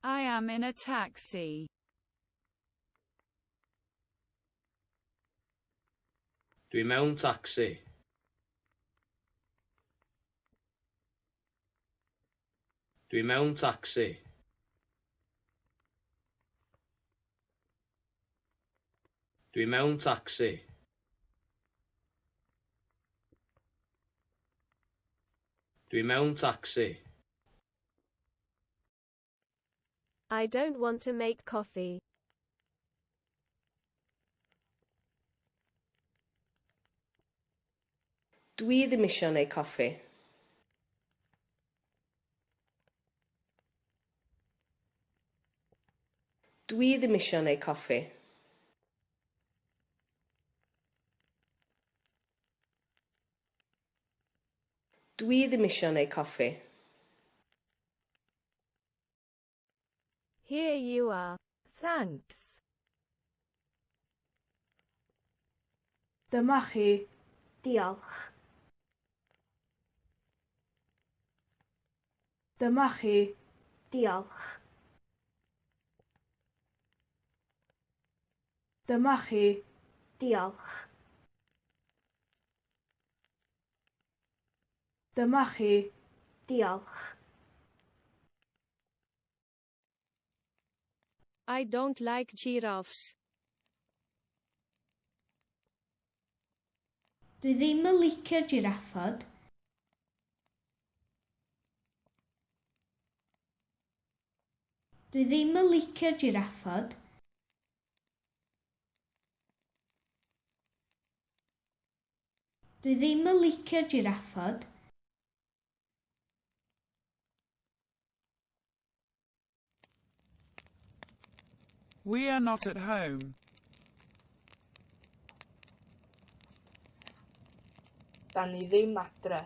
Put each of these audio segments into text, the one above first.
I am in a taxi. Dwi mewn tacsi. Dwi mewn tacsi. Dwi mewn tacsi. Dwi mewn tacsi. I don't want to make coffee. Dwi ddim isio neud coffi. Dwi ddim isio neud coffi. Dwi ddim isio neud coffi. Here you are. Thanks. Dyma chi. Diolch. Dyma chi. Diolch. Dyma chi. Diolch. Dyma chi. Diolch. I don't like giraffes. Dwi ddim yn licio jiraffod. Dwi ddim yn licio jiraffod. Dwi ddim yn licio jiraffod. We are not at home. Da ni ddim adre.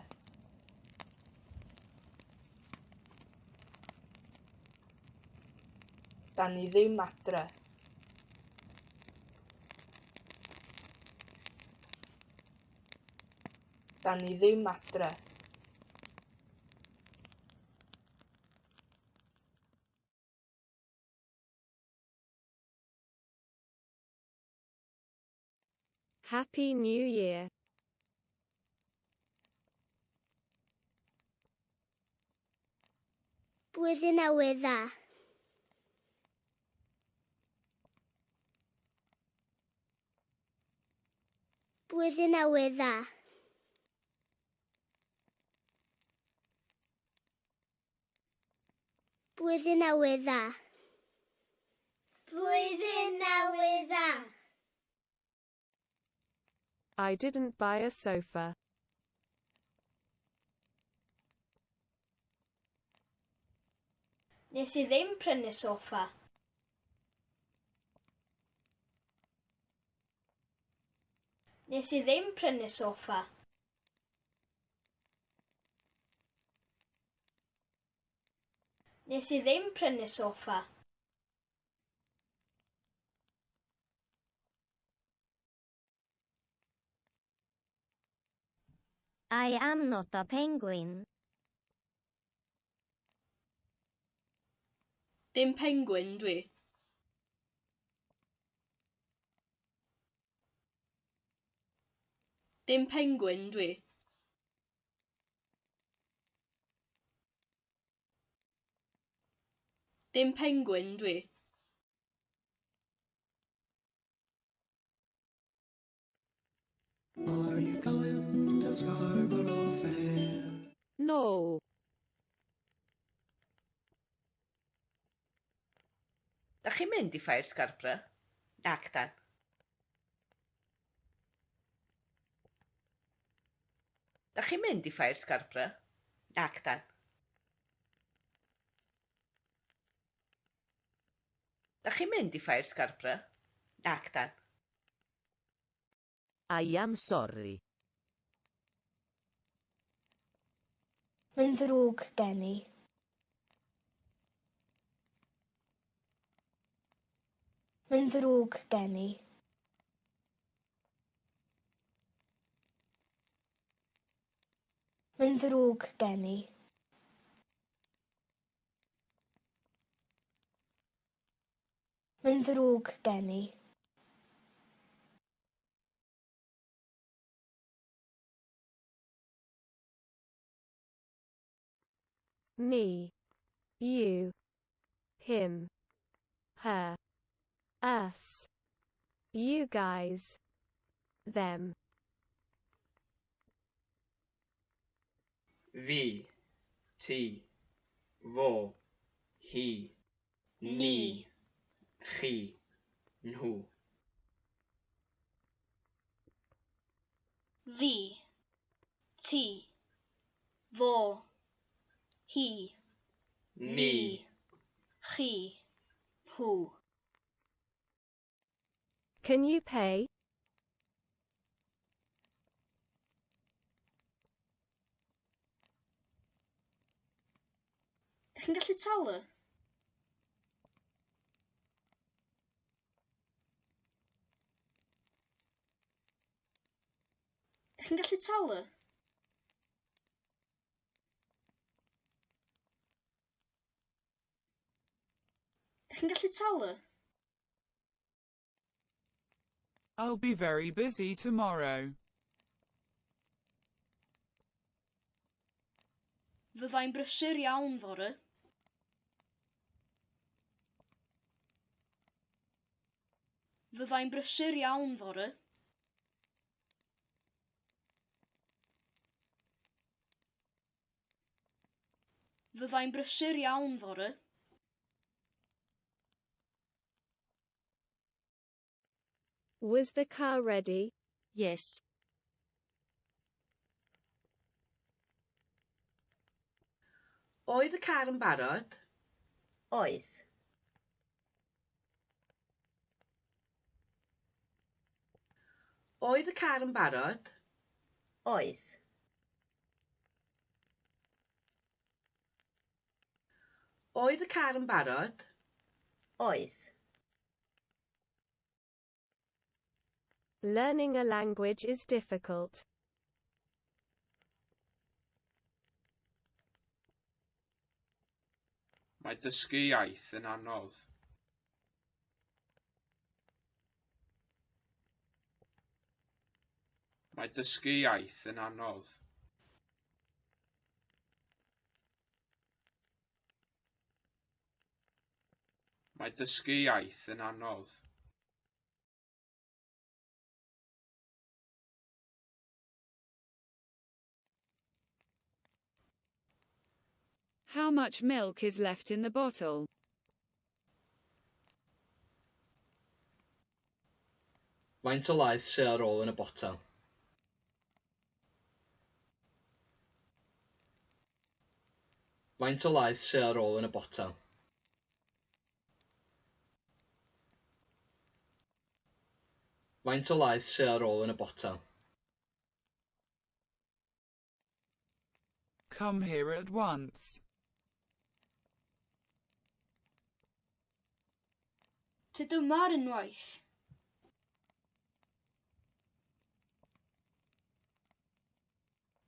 Da ni ddim adre. Da ni ddim adre. Happy New Year. Blwyddyn Newydd Dda. Blwyddyn Newydd Dda. Blwyddyn Newydd Dda. Blwyddyn Newydd Dda. I didn't buy a sofa. Nes i ddim prynu soffa. Nes i ddim prynu soffa. Nes i ddim prynu soffa. I am not a penguin. Dim pengwin dwi. Dim pengwin dwi. Dim pengwin dwi. Are you going to Scarborough Fair? No. Da chi'n mynd i Ffair Scarborough? Nac 'dan. Da chi'n mynd i Ffair Scarborough? Nac 'dan. Da chi'n mynd i Ffair Scarborough? Nac 'dan. I am sorry. Mae'n ddrwg gen i. Mae'n ddrwg gen i. Mae'n ddrwg gen i. Mae'n ddrwg gen i. Me. You. Him. Her. Us. You guys. Them. Fi, ti, fo, hi, ni, chi, nhw. Fi. Ti. Fo. Hi. Ni. Chi. Nhw. Can you pay? Dych chi'n gallu talu? Dych chi'n gallu talu? Dych chi'n gallu talu? I'll be very busy tomorrow. Fyddai'n brysur iawn fory. Fyddai'n brysur iawn fory. Fyddai'n brysur iawn fory. Was the car ready? Yes. Oedd y car yn barod? Oedd. Oedd y car yn barod? Oedd. Oedd y car yn barod? Oedd. Learning a language is difficult. Mae dysgu iaith yn anodd. Mae dysgu iaith yn anodd. Mae dysgu iaith yn anodd. How much milk is left in the bottle? Faint o laeth sy ar ôl yn y botel? Faint o laeth sy ar ôl yn y botel? Faint o laeth sy ar ôl yn y botel? Come here at once. Tyd yma ar unwaith.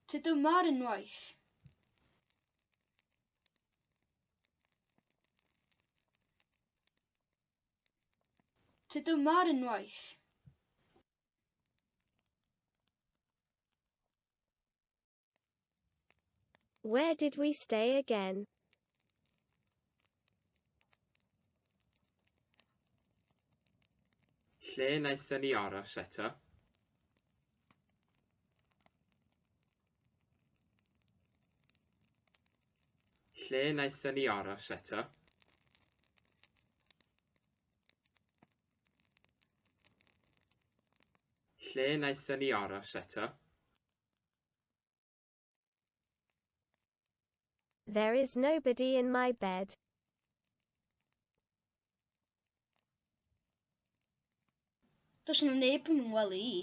Tyd yma ar unwaith. Tyd yma ar unwaith. Where did we stay again? Lle wnaethon ni aros eto? Lle wnaethon ni aros eto? Lle wnaethon ni aros eto? There is nobody in my bed. Does 'na neb yn fy ngwely i.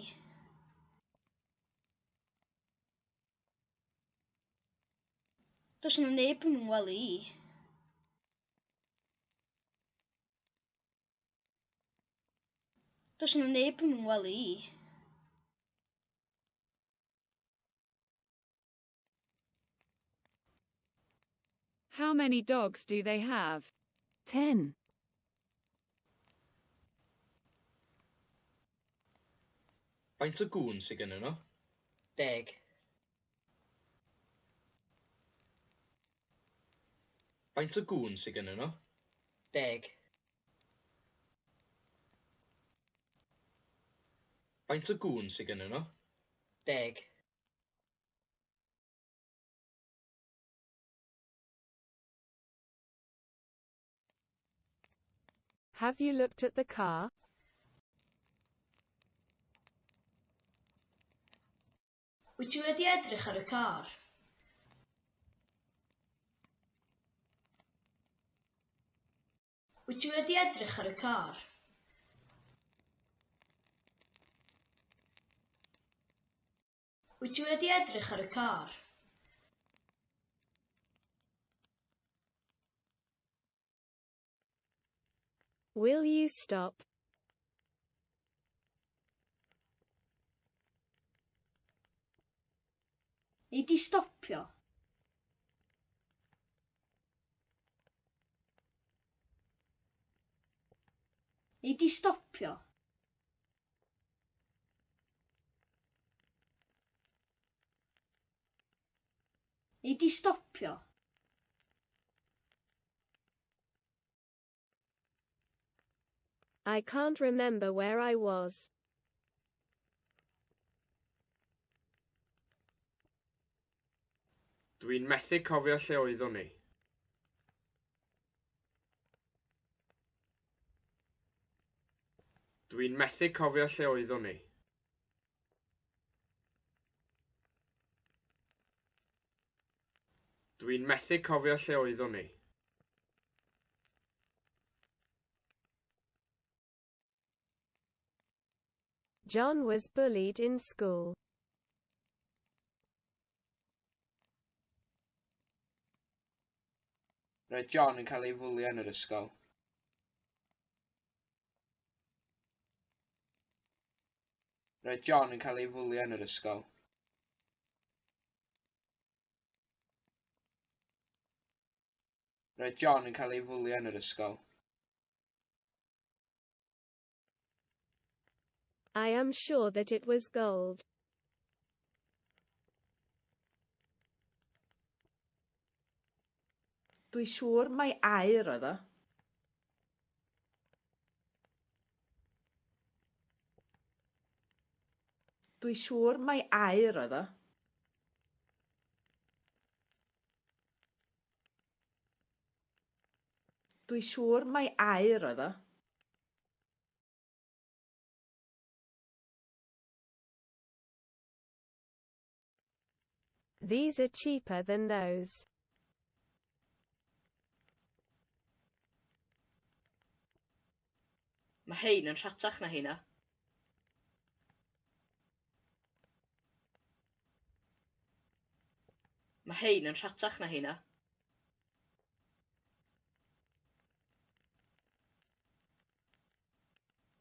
Does 'na neb yn fy ngwely i. Does 'na neb yn fy ngwely i. How many dogs do they have? 10. Faint o gŵn sy gennyn nhw? 10. Faint o gŵn sy gennyn nhw? 10. Faint o gŵn sy gennyn nhw? 10. Have you looked at the car? Wyt ti wedi edrych ar y car? Wyt ti wedi edrych ar y car? Wyt ti wedi edrych ar y car? Will you stop? Nei di stopio? Nei di stopio? Nei di stopio? I can't remember where I was. Dwi'n methu cofio lle oeddwn i. Dwi'n methu cofio lle oeddwn i. Dwi'n methu cofio lle oeddwn i. John was bullied in school. Roedd John yn cael ei fwlio yn yr ysgol. Roedd John yn cael ei fwlio yn yr ysgol. Roedd John yn cael ei fwlio yn yr ysgol. I am sure that it was gold. Dwi siŵr mai aur oedd o. Dwi siŵr mai aur oedd o. Dwi siŵr mai aur oedd o. These are cheaper than those. Mae hein yn rhatach na heina. Mae hein yn rhatach na heina.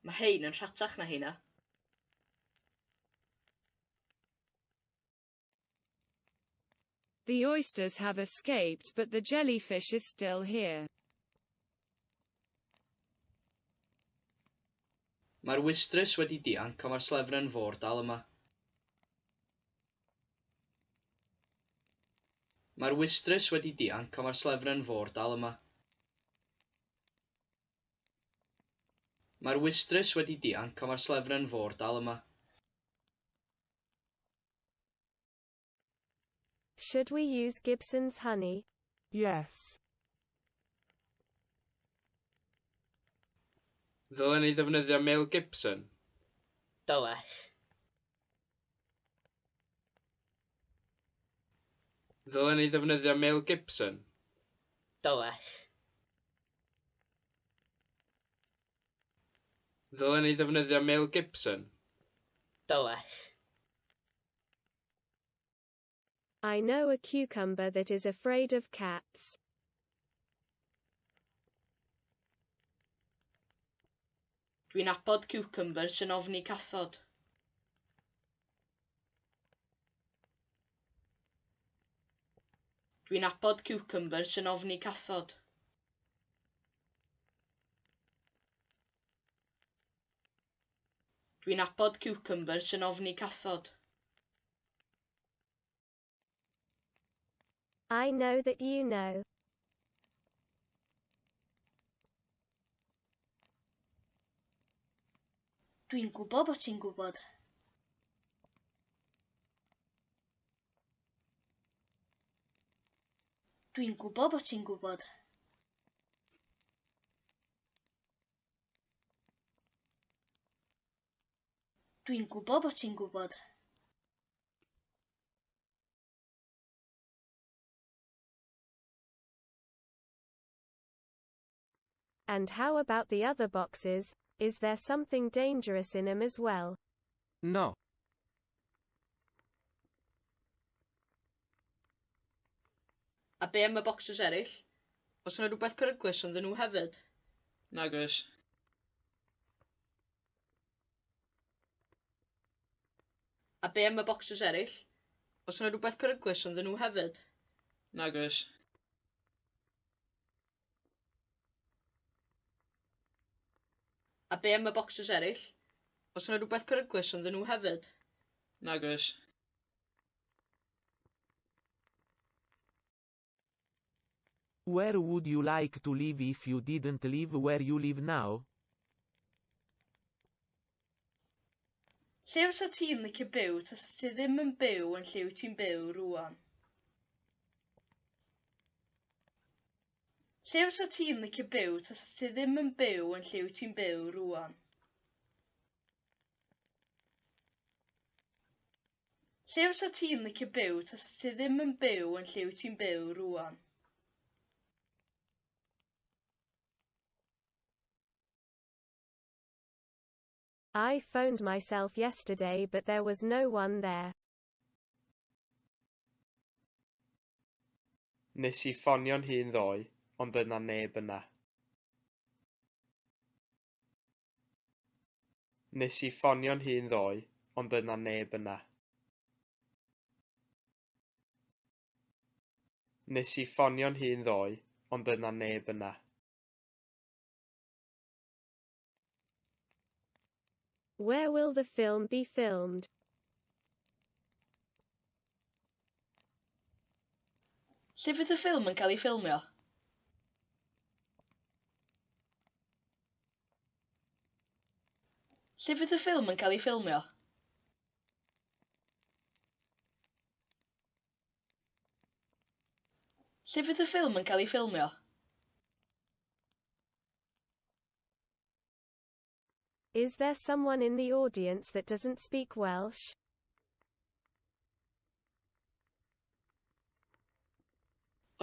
Mae hein yn rhatach na heina. The oysters have escaped, but the jellyfish is still here. Mae'r wystrys wedi dianc ond mae'r slefren fôr dal yma. Mae'r wystrys wedi dianc ond mae'r slefren fôr dal yma. Mae'r wystrys wedi dianc ond mae'r slefren fôr dal yma. Should we use Gibson's honey? Yes. Ddylen ni ddefnyddio Mel Gibson? Dylech. Ddylen ni ddefnyddio Mel Gibson? Dylech. Ddylen ni ddefnyddio Mel Gibson? Dylech. I know a cucumber that is afraid of cats. Dwi'n nabod ciwcymbyr sy'n ofni cathod. Dwi'n nabod ciwcymbyr sy'n ofni cathod. Dwi'n nabod ciwcymbyr sy'n ofni cathod. I know that you know. Dwi'n gwybod bod ti'n gwybod. Dwi'n gwybod bod ti'n gwybod. Dwi'n gwybod bod ti'n gwybod. And how about the other boxes? Is there something dangerous in 'em as well? No. A be am y bocsys eraill? Oes yna rhywbeth peryglus ynddyn nhw hefyd? Nag oes. A be am y bocsys eraill? Oes yna rhywbeth peryglus ynddyn nhw hefyd? Nag oes. A be am y bocsys eraill? Oes yna rhywbeth peryglus ynddyn nhw hefyd? Nag oes. Where would you like to live if you didn't live where you live now? Lle fysa ti'n licio byw tasa ti ddim yn byw yn lle wyt ti'n byw rŵan? Lle fysa ti'n licio byw tasa ti ddim yn byw yn lle wyt ti'n byw rŵan? Lle fysa ti'n licio byw tasa ti ddim yn byw yn lle wyt ti'n byw rŵan? I phoned myself yesterday but there was no one there. Nes i ffonio'n hun ddoe, ond doedd 'na neb yna. Nes i ffonio'n hun ddoe, ond doedd 'na neb yna. Nes i ffonio'n hun ddoe, ond doedd 'na neb yna. Where will the film be filmed? Lle fydd y ffilm yn cael ei ffilmio? Lle fydd y ffilm yn cael ei ffilmio? Lle fydd y ffilm yn cael ei ffilmio? Is there someone in the audience that doesn't speak Welsh?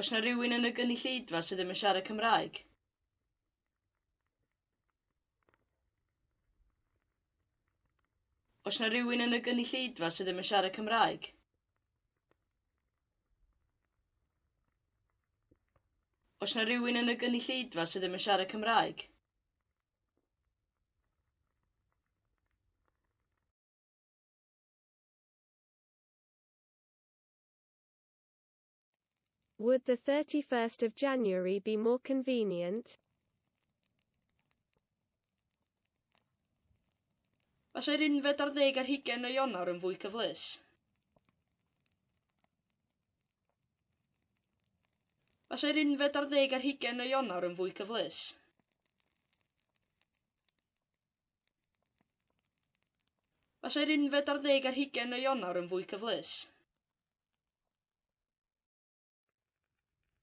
Oes 'na rywun yn y gynulleidfa sydd ddim yn siarad Cymraeg? Oes 'na rywun yn y gynulleidfa sydd ddim yn siarad Cymraeg? Oes 'na rywun yn y gynulleidfa sydd ddim yn siarad Cymraeg? Would the 31st of January be more convenient? Fasai'r 21 o Ionawr yn fwy cyfleus? Fasai'r 21 o Ionawr yn fwy cyfleus? Fasai'r 21 o Ionawr yn fwy cyfleus?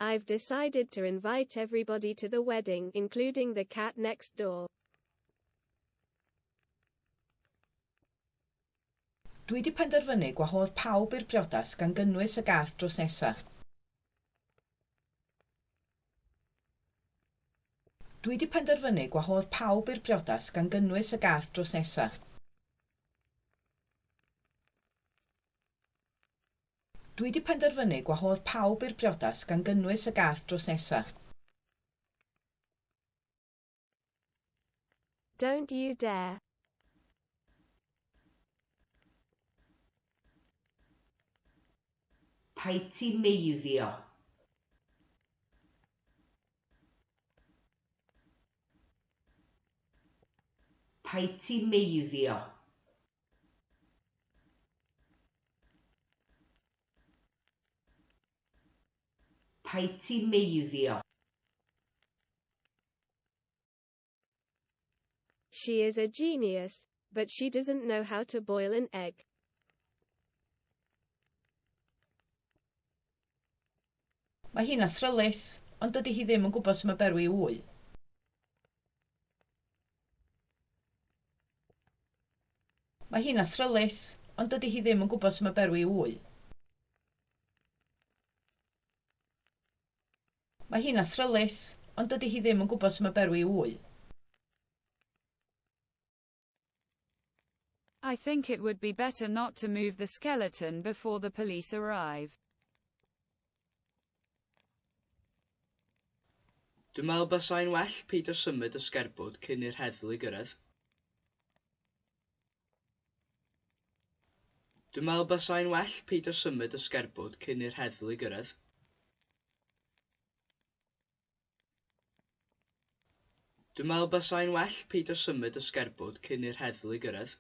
I've decided to invite everybody to the wedding, including the cat next door. Dwi 'di penderfynu gwahodd pawb i'r briodas gan gynnwys y gath drws nesa. Dwi 'di penderfynu gwahodd pawb i'r briodas gan gynnwys y gath drws nesa. Dwi 'di penderfynu gwahodd pawb i'r briodas gan gynnwys y gath drws nesa. Don't you dare. Paid ti meiddio. Paid ti meiddio. Paid ti meiddio. She is a genius, but she doesn't know how to boil an egg. Mae hi'n athrylith, ond dydy hi ddim yn gwybod sut mae berwi wy. Mae hi'n athrylith, ond dydy hi ddim yn gwybod sut mae berwi wy. Mae hi'n athrylith, ond dydy hi ddim yn gwybod sut mae berwi wy. I think it would be better not to move the skeleton before the police arrive. Dwi'n meddwl basai'n well peidio symud y sgerbwd cyn i'r heddlu gyrraedd. Dwi'n meddwl basai'n well peidio symud y sgerbwd cyn i'r heddlu gyrraedd. Dwi'n meddwl basai'n well peidio symud y sgerbwd cyn i'r heddlu gyrraedd.